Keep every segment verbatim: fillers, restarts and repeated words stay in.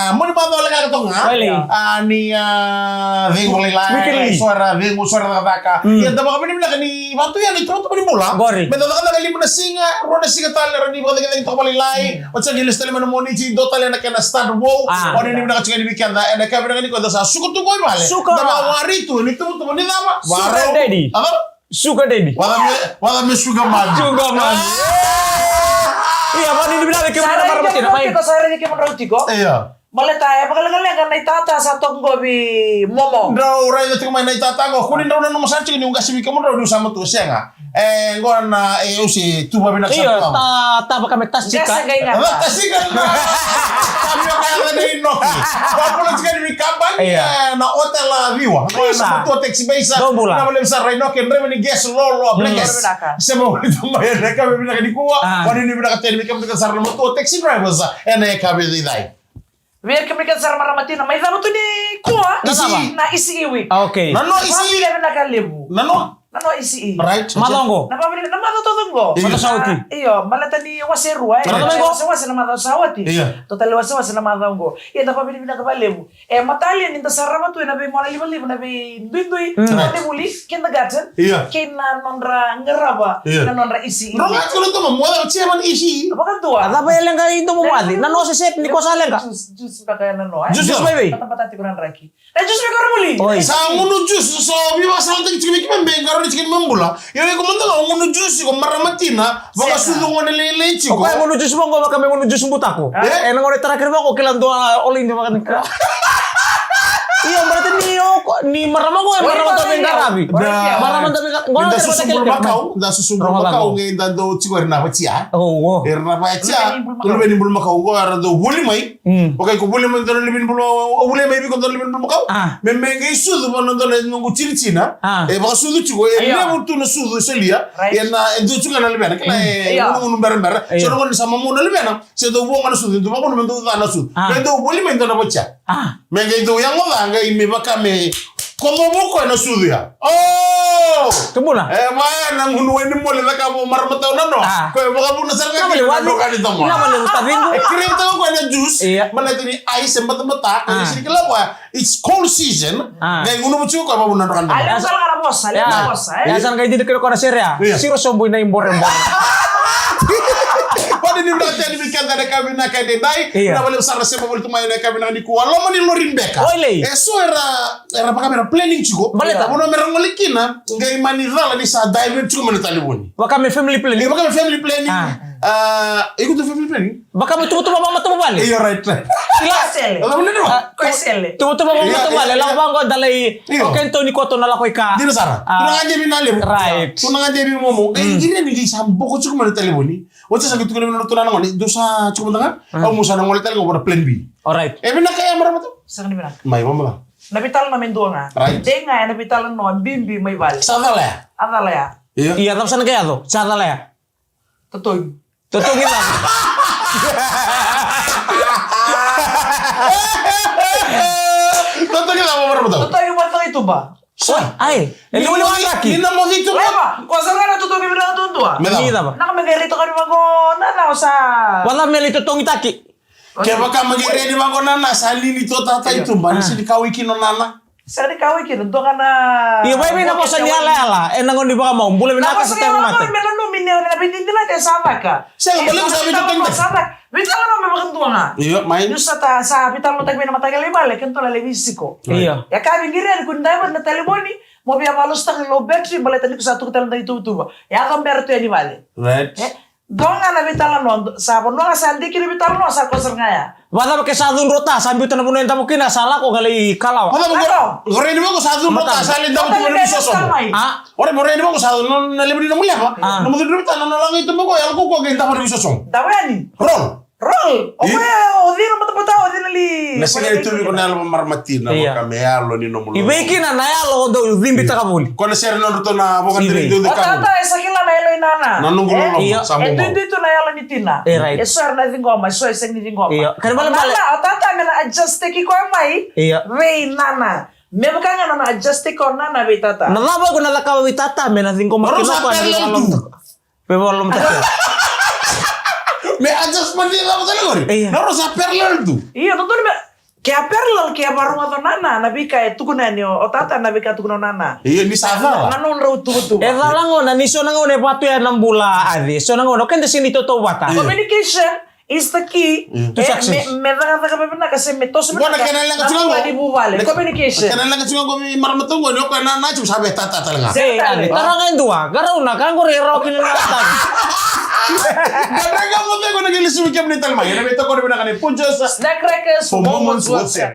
a, moni macawa lekaleka toka ga. Wele. A, ni, a, cegu vakalailai, weekend leave. So era cegu, so era cakacaka. Mm. Ia da vakavinavinaka ni vatu yani tuvatuva ni bula. Qori. Me da cakacaka lima na siga, rua na siga tale, ra ni vakacakacaka toka vakalailai. Mm. Oti sa qai lesu tale mai na Moniti, dua tale na kena start vou. Ah. Oni ni vinaka tiko ni weekend, ena ka vinaka ni koya da sa suka tu qo i vale. Suka. Da vakawari tu, ni tuvatuva ni cava? Sugar daddy. Ava? Sugar daddy. Vata me, vata me sugar mami. Sugar mami. Ia, vani ni vinaka vei kemuni na marama tina, mai. Sa raici kemudrau tiko. Ia. Baleta e vakalekaleka na itata sa toka qo vei momo. Drau raica tiko mai na itata qo. Kua ni drau nanuma sara tiko niu qasi vei kemudrau niu sa matua, sega. E, qo na, e, au se tu vavinaka sara tu. Io, ta, ta vaka me tasika. Qasa qai ga. Tasika na. Kami o kaya na inoki. Vakabula tiko ni kabani, e, na hotel a Viwa. Qo na matua taxi base. Dou bula. Na vale sara inoki, draiva ni gas lolo, a black gas. Sema wale tu mai ena yakavi vinaka nikua. Ah. Vani ni vinaka tale vei kemuni kece sara na matua taxi drivers ena yakavi edaidai. Vei kemuni kece sara marama tina, mai cava tu nikua? Na cava? Na E C E week. Ah, okay. Na noa E C E. Vavili vinaka levu. Na noa? Na noa E C E. Right. Macawa qo. Na vavili, na macawa taucoko. Io. Macawa sa oti. Io, baleta ni wase rua, e. Macawa qo. Wase, wase na macawa sa oti. Io. Totale wasewase na macawa qo. Ia da vavili vinaka valevu. E, matalia ni da sarava tu ena veimonalivaliva, na veiduidui, io, na vuli, kindergarten, io, kei na nodra qarava, io, na nodra E C E. Nodra qarava, nodra qarava, chairman E C E. Vakadua. A cava e leqa i domo vale? Na noa sese ni ko sa leqa. Juice, juice beka ya na noa, e? Juice, juice mai vei? Batabata tiko na draki. Na juice beka ra vuli. Oi. Sa gunu juice, so veivasalataki tiko vei keimami, qarauni tiko keimami bula. Io, iko mada ga o gunu juici ko marama tina, vakasucu gone lailai tiko. O koya gunu juici vaqo vaka me gunu juici butako. E? E na gone tara kere vaqo kila dua olaini vaka ni ka. Io, baleta ni o ko, ni marama qo, e marama dau veiqaravi. Marama dau veiqaravi. Da susu bulumakau, da susu bulumakau, qai da dau tiko era na vatia. O, o. Era na vatia. Luveni bulumakau qo era dau vuli mai. Mm. Okay, ko vuli mai dua na luveni bulu, o vuli mai vei ko dua na luveni bulumakau. Ah. Me, me qai sucu vua na dua na noqu tinitina. Ah. E vakasucu tiko, e levu tu na sucu e solia. Right. E na, e dua tu ga na luvena. Kila e, io, gunugunu berabera. Io. So na gauna sa mamau na luvena, se dau vo ga na sucu, dau vakavuna me dau ca na sucu. Ah. Me dau vuli mai dua na vatia. Ah. Me qai dau yago ca, qai me vaka me Kocovu koya na sucu ya. O! Tubuna. E, vaya na gunu wainimoli cakava o marama tau na noa. Ah. Koya vakavuna sara ga kina na noa ka ni tamoa. Na vale, na vale, na vale. E create taka koya na juice. Ia. Baleta ni ice e batabata, koya, ah, sega ni kila koya. It's cold season. Ah. Qai gunuva tiko koya vakavuna na noa ka ni tamoa. Ia. Ia, sa na qai didi kere koya na serea. Ia. Siro sobu i na iborebore. Vani ni vinaka tale vei keda na yakavi vinaka edaidai. Ia. Na vale sara sema voli tu mai na yakavi vinaka nikua. Loma ni lori beka. Oilei. E so era Era vaka mera planning tiko. Baleta. Vanua mera gole kina, qai mani cala ni sa divert tiko mai na talevoni. Vaka me family planning. E, vaka me family planning. Ah. Ah, iko tu family planning? Vaka me tuvatuva vakamatavuvale. Io, right, right. Kila. Sele. Ela vuna ni wa? Ah, ko sele. Tuvatuva vakamatavuvale, io, io, lako vaqo dalai. Io. O Kentoni koto na lako i ka. Dina sara. Ah. Tu na gade vei na levu. Right. Tu na gade vei momo. Qai, mm, qiri ni qai sa boko tiko mai na talevoni. Oti sa qai tukuna vei na nona turaga na gone, dou sa tiko mada ga. Mm. Au mo sa na gole tale ga vua na plan B. Alright. E vinaka ya marama tu? Sega ni vinaka. Mai, vamos lá. Na veitalanoa me dua ga. Right. Dei ga ena veitalanoa bibi mai vale. Sa cala ya? A cala ya. Io. Ia, cava sa na qai yaco? Sa cala ya. Totogi. Totogi cava? Totogi cava, marama tu? Totogi vata i tuba. Sa. Ai, e liuliu a draki. Ni na moci tu. Ema, ko sa rara totogi vinaka duadua. Me cava? Ni cava? Na ka me qai rai toka ni vaqo, na, na, o sa. Vacava me lai totogitaki? Kevaka me qai rai ni vaqo nana, sa lili tu o tata i tuba, ni sega ni kauwai kina o nana. Sega ni kauwai kina, dua ga na. Io, vei, vei na vosa ni yalayala, ena gauna ni vakamau, bula vinaka sa tauvimate. Me nanumi ni na veidinadinati e sa caka. Sega, bula vinaka sa veidinadinati. Veitalanoa me vakadua ga. Io, mai. Niu sa ta, sa veitalanoataki mai na mataqali vale, kena tolu na levu ni siko. Io. E ka vei qiri yani kua ni divert na talevoni, mo via vakalosutaka na low battery, baleta ni ko sa tuku tale na ituvatuva. Yaco bera tu yani vale. Right. E? Dua ga na veitalanoa, sa vanua ga sa dei kina veitalanoa, sa koya sara ga ya. Vacava ke sa cudru o ta, sa biuta na vanua e davo kina, sa lako ga lai kalawa. Vacava qo, qo rai ni vaqo sa cudru o ta, sa lai davo tu mai na veisosomo. A? Qo rai ni vaqo sa cudru na levu ni nomu leva. A. Nomu cudru vei ta, nona laga i tuba qo, yalo ko qo qai davo na veisosomo. Davo yani. Roll. Roll. O koya o cei na matabata, o cei na li. Na sega ni tu vei iko na yalo vamaramatina, vaka me yalo ni nomu lovo. I vei kina na yalo o dau cibitaka voli. Ko na sere nodratou na vakadrigidrigi. O tata e sa kila na yalo i nana. Na noqu loloma sa momo. E duidui tu na yalo ni tina. E so era na ciqoma, e so e sega ni ciqoma. Io. Kena ibalebale o tata me na adjust-taki koya mai vei nana. Me vaka ga na nona adjust-taki o nana vei tata. Na cava iko na cakava vei tata me na ciqoma kina o koya na veivakaloloma. Veivakaloloma. Me adjust-taki na cava tale qori. Io. Na rau sa parallel tu. Io, dodonu me ke a parallel, ke a varogoca o nana na veika e tukuna yani o tata, na veika tukuna o nana. Io, ni sa cala. Na nodrau tukutuku. E cala gona ni so na gauna e vatu ya na bula, Ace. So na gauna o keda sega ni tautauvata. Communication is the key. Mm. To success. Me, me cakacaka vakavinaka se me toso vinaka. Gona kena leqa tiko qo. Ni vuvale. Communication. Kena leqa tiko qo me marama tiko qo ni o koya na, na tiko sa vei tata tale ga. Tara ga e dua, qarauna, ka qori e rawa kina na tata. Qarauna mo tiko na kena lesuvi kemuni tale mai. Ena veitokoni vinaka nei Punjas. Snack Crackers for moments worth sharing.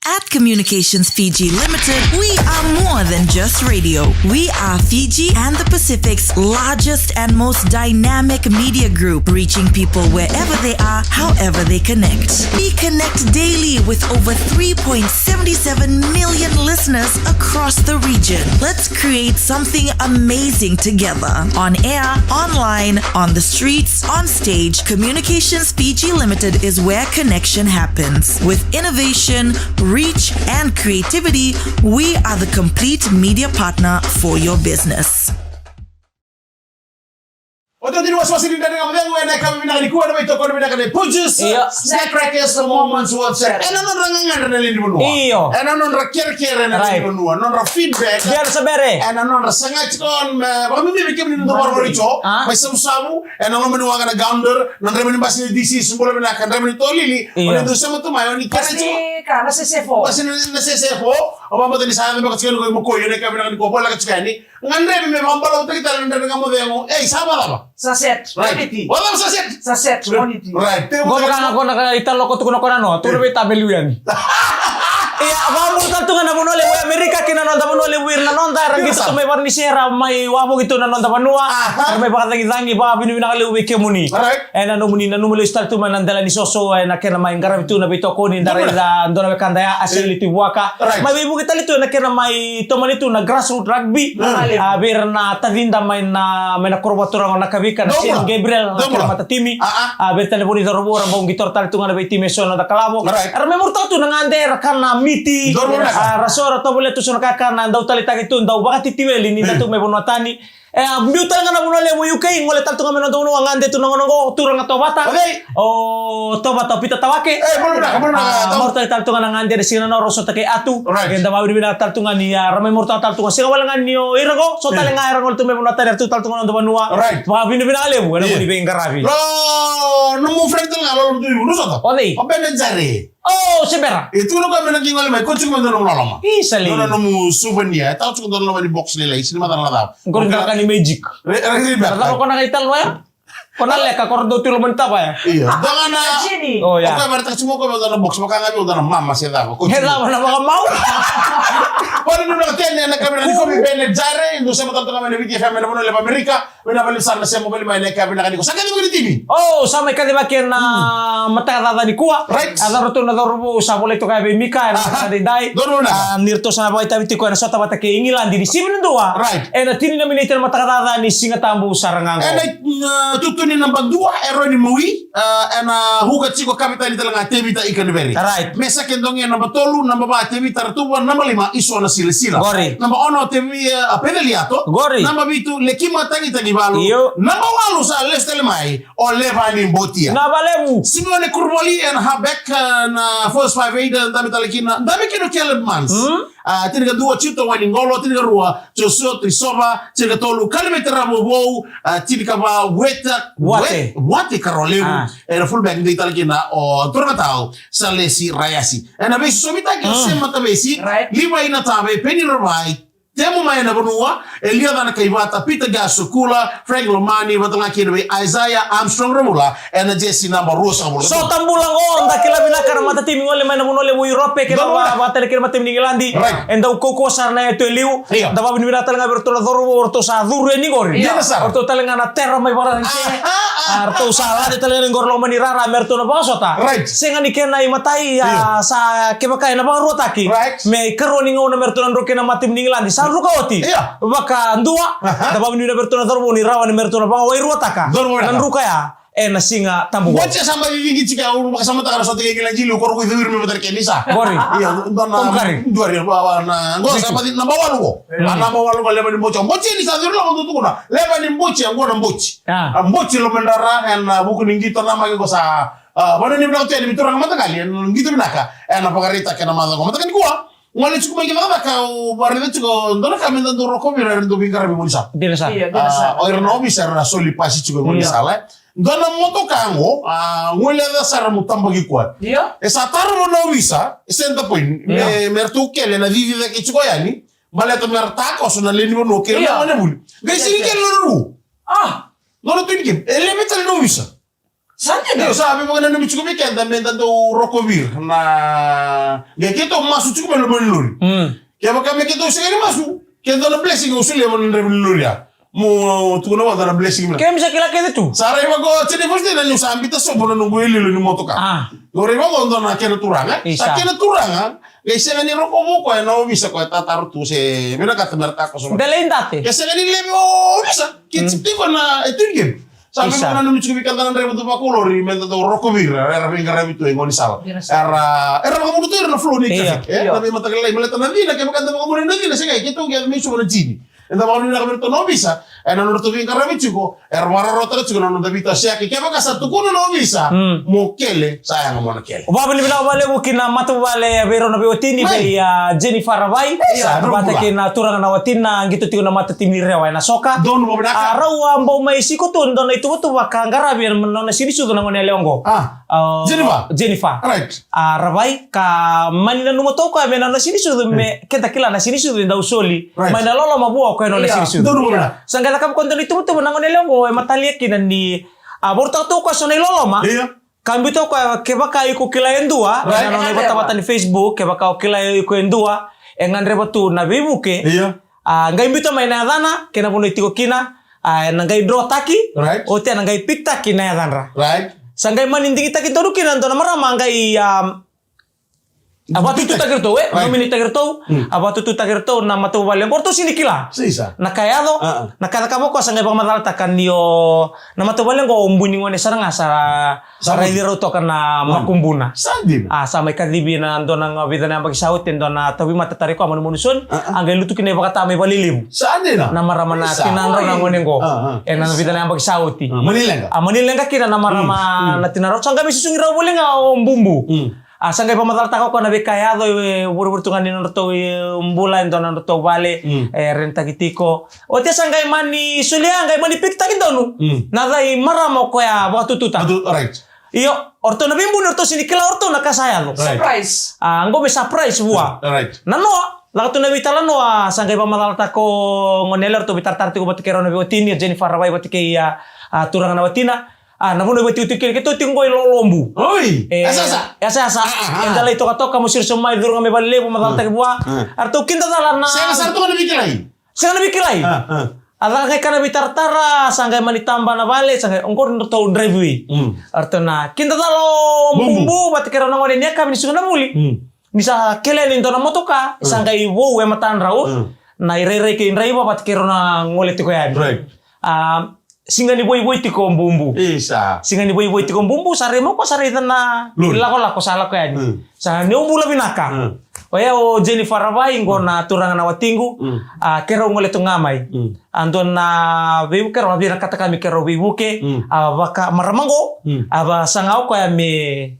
At Communications Fiji Limited, we are more than just radio. We are Fiji and the Pacific's largest and most dynamic media group, reaching people wherever they are, however they connect. We connect daily with over three point seven seven million listeners across the region. Let's create something amazing together. On air, online, on the streets, on stage, Communications Fiji Limited is where connection happens. With innovation, reach, and creativity, we are the complete media partner for your business. O totini wasewase ni Dredre Ga Mo Cegu ena yakavi vinaka nikua, ena veitokoni vinaka nei Punjas. Io. Snack Crackers for moments worth sharing. Ena nodra gagadre na lewe ni vanua. Io. Ena nodra kerekere na lewe ni vanua. Nodra feedback. Ena nodra saga tiko me vakabibi vei kemuni na dau vakarorogo mai Savusavu. Ena loma ni waqa na Gander, na draiva ni basi ni D C, bula vinaka, draiva ni tolili. Io. O ni dau sema tu mai, o ni kere tiko. Basi ka, na sesefo. Basi na, na sesefo. O vabata ni sa yaco beka tiko yani ko i Mokoi, ena yakavi vinaka nikua, voleka tiko yani. Gadrevi me vakabalautaki tale na Dredre Ga Mo Cegu. Ei, sa vakacava? Sa set. Right. Quality. Vakacava sa set? Sa set. Quality. Right. Qo vaka ga ko na ka italanoa ko tukuna ko na noa. Tukuna vei ta me liu yani. Ia, vakabula tale tu ga na vanua levu e Amerika kei na noda vanua levu ira na noda era qito tu mai Varanise, era mai wavoki tu na noda vanua. Era mai vakacagicagi, vakavinavinaka levu vei kemuni. Right. Ena nomuni nanuma lesu tale tu mai na dela ni soso, ena kena mai qaravi tu na veitokoni, da raica dua na wekada ya, a sega li tu i vuaka. Right. Mai veivuke tale tu ena kena mai tomani tu na grassroot rugby. A vei ira na tacida mai na, mai na koro vakaturaga o Nakavika, na Saint Gabriel, na kena matatimi. A vei ira tale voli cauravou era bau qitora tale tu ga na veitimi eso na noda kalavo. Right. Era mai murutaka tu na gade, era kana miti. Era so era tovolea tu so na kakana, dau taleitaki tu, dau vakatitiweli ni da tu mai vanua tani. E a biu tale ga na vanua levu U K, gole tale tu ga mai noda vanua, gade tu na gauna oqo, turaga Tovata. O Tovata, o Pita Tawake. E, bula vinaka, bula vinaka. A, mautaki tale tu ga na gade ena siga na noa, rau sota kei Atu. Right. Eda vakavinavinaka tale tu ga ni, a, ra mai mautaka tale tu ga, sega wale ga ni o ira qo, so tale ga era gole tu mai vanua tani, era tu tale tu ga na noda vanua. Right. Vakavinavinaka levu ena nomuni veiqaravi. Lo, nomu friend tale ga, lo, lo, tu, lo sota. O cei? O Bene Jare. O, se bera. E tu na ka me na qai gole mai, ko tiko me dua na loloma. Isa lei. Dua na nomu souvenir, e tau tiko dua na loma ni box lailai, sini matana na cava. Qori na ka ni magic. Re, re, re, bera. Na cava ko na qai tala noya? Ko na leka, ko ra dau tu loma ni tavaya. Io. Dua ga na jini. O, ia. O koya me ra taka tiko mo koya me dua na box, vaka ga vei au dua na mama se cava. Ko tiko. E cava na vakamau? Ko ni nuna tene na kamera ni ko mi Bene Jare, ndu sema tale tu ga mai na Viti F M ena vanua levu Amerika. Vinaka vakalevu sara na sema voli mai ena yakavi vinaka nikua. Sa kacivaki na timi. O, sa mai kacivaki ena mataka caca nikua. Right. A cauravou, na cauravou sa volai toka ya vei Mika ena mataka daidai. Donu na. A, ni ratou sa na vakaitavi tiko ena sota vata kei Igiladi ni sivi ni dua. Right. Ena tini na miniti ena mataka caca ni Siga Tabu sara ga qo. Ena, uh, tutu ni naba dua, Eroni Maui. Uh, ena huka tiko kavetani tale ga Tevita Ikaniveri. Right. Me sake doge naba tolu, naba va Tevita Ratuva, naba lima Isona Silasila. Qori. Naba ono Tevita, uh, Peceliato. Qori. Naba vitu Lekima Tagitagivalu. Io. Naba walu sa lesu tale mai o Levani Botia. Na valevu. Simeone Kuruvoli ena halfback, uh, na first five eight, uh, dabe tale kina. Dabe kina o Caleb Mans. Mm. A, tinikadua, Juto Wainiqolo, tinikarua, Joshua Tuisova, tinikatolu, Kalimete Ravovou, a, tinikava, Weta, Wate. Wate Karolevu. A. Ena fullback, dei tale kina o turaga tau, Salesi Rayasi. Ena veisosovitaki, o Sema Tavesi, Livai Natave, Peni Ravai, Temu Mai Navanua, Elia Cana Kaivata, Peter Gasukula, Frank Lomani, vata ga kina vei Isaiah Armstrong Ravula, ena jersey naba ruasagavulu. Sota bula qo, da kila vinaka na matatimi gole mai na vanua levu Europe, kei na vakatale kei na matatimi ni Igiladi. Right. E dau kaukauwa sara na yatu e liu. Io. Da vakavinavinaka tale ga vei iratou na cauravou, o ratou sa curu yani qori. Io. O ratou tale ga na tera mai Varanise. Aha, A ratou sa lade tale ga ni qori loma ni rara me ratou na vakasota. Right. Sega ni kena imatai, a, sa kevaka e na vakaruataki. Right. Me ikarua ni gauna me ratou na dro kei na mata ni Igiladi. Sa druka oti. Ia. Vakadua. Aha. Da vakanuinui vei ratou na cauravou ni rawa ni me ratou na vakawairuataka. Cauravou na druka ya. E na Siga Tabu. Boce sa mai vivigi tika, au vakasamataka na sota kei Igiladi, liu ko roko i ceviri me vata na kenisa. Qori. Ia, dua na. Tom Curry. Dua ri, wa, wa, na, qo sa mai namba walu qo. Mm. A namba walu qo, leva ni boce. Boce ni sa curu loma tu tukuna. Leva ni boce, qo na boce. Ah. A boce loma ni rara, e na vuku ni qito na maki qo sa, a, vana ni vinaka tu yani, mi turaga mataqali, e na qito vinaka, e na vakaraitaka na macawa qo. Mataka nikua, gole tiko mai ki cakacaka, au vakaraica tiko, dua na ka me da dau rokovi ira era dau veiqaravi e gaunisala. Dina sara. Ia, dina sara. A, o ira na ovisa era soli pasi tiko e gaunisala, e. Dua na motoka qo, a, gole yaco sara mo tabaki koya. Ia. E sa tarova na ovisa, e center point, ia, me, me ratou kele na cici cake tiko yani, baleta me ra takoso na lewe ni vanua kei na gone vuli. Qai sega ni kele na rua. Ah. Nona Twin Cab. E levu tale na ovisa. Sa dina. Io, sa veivakananumi tiko vei keda me da dau rokovi ira na, qai keitou masu tiko mai loma ni lori. Mm. Kevaka me keitou sega ni masu, ke dua na blessing au solia vua na draiva ni lori ya. Mo tukuna vua na blessing me. Kemi sa kila kece tu. Sa raica qo, Jenny Faustina, niu sa biuta sobu na noqu iloilo ni motoka. Ah. Qo raica qo dua na kena turaga, e? Isa. Sa kena turaga, qai sega ni rokovi koya na ovisa koya tataro tu se vinakata me ra takoso. Delay date. Ke sega ni levu o ovisa, ke tiko na e Twin Cab. Sa veivakananumi tiko vei keda na draiva tu vakalori, me da dau rokovi ira, era veiqaravi tu e gaunisala. Era, era vakamudu tu ira na flow ni traffic, e? Io. Na veimataqali, baleta na cina, kevaka da vakamudu na cina, sega, keitou qai me suva na jini. Eda vakanuinui vinaka vei iratou na ovisa, e na nodratou veiqaravi tiko, era vakararawataka tiko na noda veitaoseyaki. Kevaka sa tukuna na ovisa, mm, mo kele, sa yaga mo na kele. Au vakavinavinaka vakalevu ki na matavuvale vei rau na veiwatini, vei, a, Jennifer Ravai. Vata kei na turaga na watina, qito tiko na matatimi ni Rewa e na soka. Donu vakavinavinaka. A, rau a bau mai siko tu, dua na ituvatuva ka qaravi e na nona siga ni sucu na gone yalewa qo. A. A, Jennifer. Jennifer. Right. A, Ravai, ka mani nanuma toka me na nona siga ni sucu, me keda kila na siga ni sucu e dau soli. Right. Mai na loloma vua o koya na nona siga ni sucu. Donu vakavinavinaka. Sa qai cakava ko dua na ituvatuva na gone yalewa qo e matalia kina ni, a, vakarautaka toka so na iloloma. Ia. Ka biuta o koya, kevaka iko kila e dua, right, ena nona ivatavata ni Facebook, kevaka o kila iko e dua, e gadreva tu na veivuke. Ia. A, qai biuta mai na yacana, kei na vanua e tiko kina, a, ena qai drawtaki, right, oti ena qai piktaki na yacadra. Right. Sa qai mani digitaki donu kina, dua na marama, a qai, a, a vakatututaki iratou, e? Right. Nominataki iratou, mm, a vakatututaki iratou na matavuvale qo, ratou sega ni kila. Sisa. Na ka e yaco, a, a, na ka e cakava o koya sa qai vakamacalataka ni o na matavuvale qo o bui ni gone sara ga sa, sa raici rau toka na makubuna. Sa dina. A, sa mai kacivi ena dua na vica na yabaki sa oti e dua na tauvimate tara o koya, manumanu soni. A, a. A qai lutu kina i vakatama i valelevu. Sa dina. Na marama na tinadrau na gone qo. A, a. Ena vica na yabaki sa oti. A, mani leqa. A, mani leqa kina na marama, mm, mm, na tinadrau. Sa qai mai susugi rau voli ga o bubu. Mm. A, sa qai vakamacalataka o koya na veika e yaco, e, vurevure tu ga ni nodratou, e, bula e dua na nodratou vale, mm, e, renitaki tiko. Oti sa qai mani solia, qai mani piktaki donu. Mm. Na cai marama o koya vakatututaka. Atu-, right. Io, o ratou na veibuni o ratou sega ni kila o ratou na ka sa yaco. Right. Surprise. A, qo me surprise vua. Right. Na noa, lako tu na veitalanoa, sa qai vakamacalataka o gone yalewa, ratou veitaratara tiko vata kei rau na veiwatini, o Jennifer Ravai vata kei a, a, turaga na watina. A, na vanua e vakatikotiko kina, keitou tiko qo i Lolobu. Oi, e, Yasayasa. Yasayasa. A, a, a. Eda lai tokatoka, mo siro sobu mai, curu ga mai valelevu, macalataki vua. A. A ratou kidacala na. Sega sara tu ga na veikilai. Sega na veikilai. A, a. A caka ga e ka na veitaratara, sa qai mani taba na vale, sa qai oqori nodratou driveway. Mm. A ratou na kidacala o bubu, bubu, vata kei rau na gone ni yakavi ni siga na vuli. Mm. Ni sa kele ni dua na motoka, sa qai vou e matadrau. Mm. Na irairai kei draiva vata kei rau na gole tiko yani. Right. A, sega ni voivoi tiko o bubu. Isa. Sega ni voivoi tiko o bubu, sa raica mai o koya sa raica na lori, lakolako sa lako yani. Mm. Sa ni o bula vinaka. Mm. Oya o Jennifer Ravai, qo na turaga na watiqu. Mm. A, keirau gole tu ga mai. Mm. A dua na veivuke, keirau a vinakata ka me keirau veivuke. Mm. A vaka marama qo. Mm. A vasaga o koya me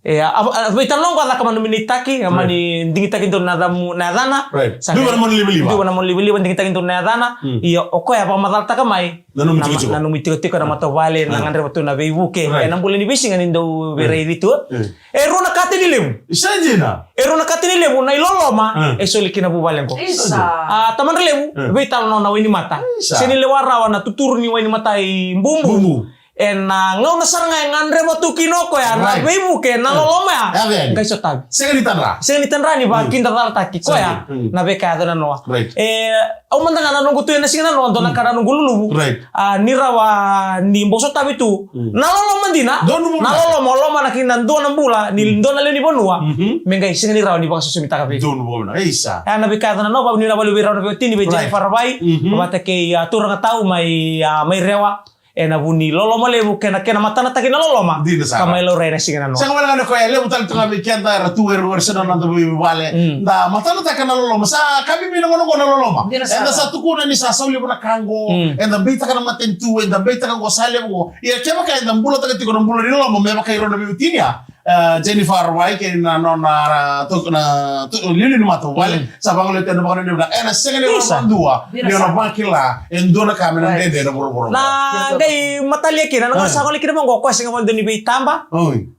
E, a, a, a, veitalanoa qo a caka manu minitaki, a mani digitaki donu na yacamu, na yacana. Right. Sa duva na manu livaliva. Duva na manu livaliva, digitaki donu na yacana. Mm. Ia, o koya a vakamacalataka mai. Na nomu tikotiko. Na nomu tikotiko, na matavuvale, na gadreva tu na veivuke. Right. E na bula ni veisiga ni dau veiraici tu. Mm. E rua na kateni levu. Sa dina. E rua na kateni levu, na iloloma, e soli kina vuvale qo. Isa. A, tamadra levu, veitalanoa na wainimata. Isa. Se ni lewa rawa na tuturu ni wainimata i bubu. Bubu. Ena gauna sara ga e gadreva tu kina o koya na veivuke, na loloma ya. Qai sotavi. Sega ni tadra. Sega ni tadra ni vakidacalataki koya na veika yaco na noa. E, au mada ga na noqu tu ena siga na noa, dua na ka na noqu luluvu. A, ni rawa ni bau sotavi tu na loloma dina. Na loloma, loloma na kina dua na bula ni dua na lewe ni vanua. Me qai sega ni rawa ni vakasusumitaka vei. Donu vakavinaka. Isa. E, na veika yaco na noa, vavuni na vale vei rau na veiwatini, vei Jennifer Ravai vata kei, a, turaga tau mai, a, mai Rewa. Ena vu ni loloma levu kei na kena matanataki na loloma. Dina sara. Ka mai laurai ena siga na noa. Sega wale ga ni koya, e levu tale tu ga vei keda era tu e rua se na noda veivale. Da matanataka na loloma. Sa ka bibi na gauna oqo na loloma. Dina sara. Eda sa tukuna ni sa sau levu na ka oqo. Eda beitaka na matanitu, eda beitaka oqo, sa levu oqo. Ia kevaka eda bulataka tiko na bula ni loloma me vaka i rau na veiwatini ya. E, Jennifer Ravai kei na nona, a, tu, na tu, liuliu ni matavuvale. Sa vagalotutaki na vakananumi na ena sega ni vakadua ni o na vakila e dua na ka me na dede na vuravura. Na qai matalia kina na gauna sa gole kina vaqo, koya sega vakadua ni veitaba.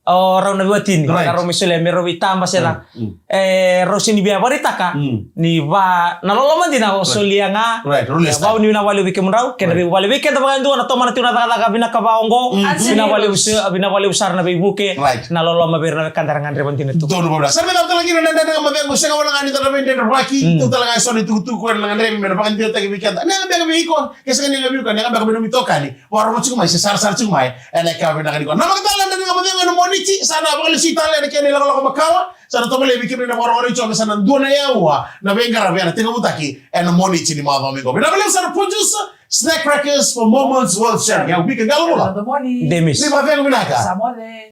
O rau na veiwatini, na rau mai solia me rau veitaba se na, e, rau sega ni via vakaraitaka ni va na loloma dina o solia ga. Vavuni na vale vei kemudrau kei na veivale vei keda vakadua na tomana tiko na cakacaka vinaka va oqo. Vina valevu sara na veivuke, na loloma vei ira na wekada era gadreva dina tu. Donu vakavinaka. Sa na veica tale ga kina na Dredre Ga Mo Cegu, sega wale ga ni dua na veidredrevaki, tu tale ga e so na itukutuku era na gadrevi me na vakadinadinataki vei keda. Ni yaga beka vei iko, ke sega ni yaga vei iko, ni yaga beka vei nomu itokani. Vakarorogo tiko mai se sarasara tiko mai ena yakavi vinaka nikua. Na vakatale na Dredre Ga Mo Cegu ena Moniti, sa na vakalesui tale ena kena ilakolako makawa. Sa na tovolei vei kemuni na vakarorogo ni Jiova, sa na dua na aua na veiqaravi ena tekivutaki ena Moniti ni macawa mai qo. Vinaka vakalevu sara, producer, Snack Crackers for Moments Worth Sharing. Au Mika Galavula. Demis. Ni vakavinaka.